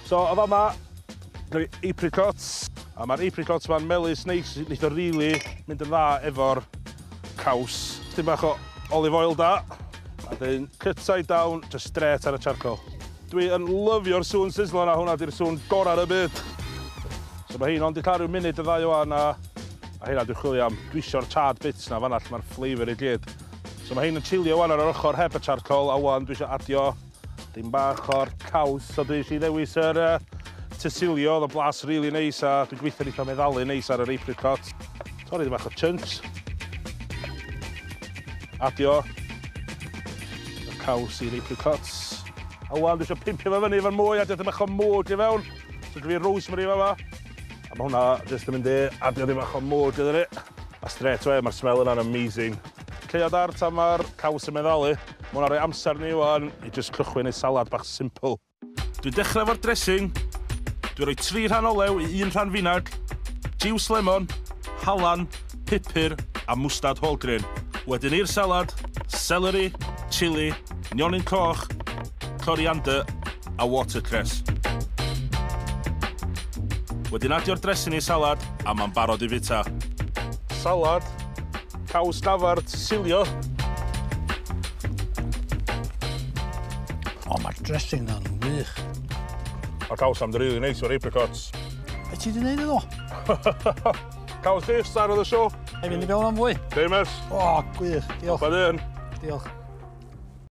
So, o fama, gyda fi apricots, a mae'r apricots ma'n melys neis, neith o rili mynd yn dda efo'r caws. Dyn bach o olive oil da, a dyn cut side down, just straight ar y charcoal. Dwi yn lyfio'r sŵn sizzlo na, hwnna di'r sŵn gorau yn y byd. So mae hein ond i cael rhyw munud y ddau o'n a hynna dwi'n chwilio am. Dwi isio'r charred bits na fan'na lle mae'r flavour i gyd. So mae hein yn chillio wan ar yr ochr heb y charcoal, a wan dwi eisiau adio dim bach o'r caws. So dwi eisiau ddewis yr Tysilio, oedd y blas really neis a dwi'n gweithio eitha meddalu neis ar yr apricot. Torri dim bach o chunks. Adio y caws i'r apricots. A wan dwi eisiau pimpio fe fyny efo'r mwy, adio dim bach o mwg i fewn. So dwi rosemary fa. A mae hwnna jyst yn mynd i adio dim bach o mwg iddyn ni. A straight away, mae'r smell yna'n amazing. Lleuad ar tan mae'r caws yn meddalu. Mae hwnna'n rhoi amser ni wan i jyst cychwyn ei salad bach simple. Dwi'n dechrau efo'r dressing. Dwi'n rhoi 3 rhan olew i 1 rhan finag, juice lemon, halan, pupur a mwstad whole grain. Wedyn i'r salad, celery, chili, nionyn coch, coriander a watercress. Wedyn adio'r dressing i'r salad a mae'n barod i fita. Salad, caws dafar, Tysilio. O, mae'r dressing na'n wych. Mae'r caws am really neis o'r apricots. Be ti di wneud iddo? Caws chi, star of the show. Ei fynd i fewn am fwy. Famous. O, gwych, diolch. Pa dyn. Diolch.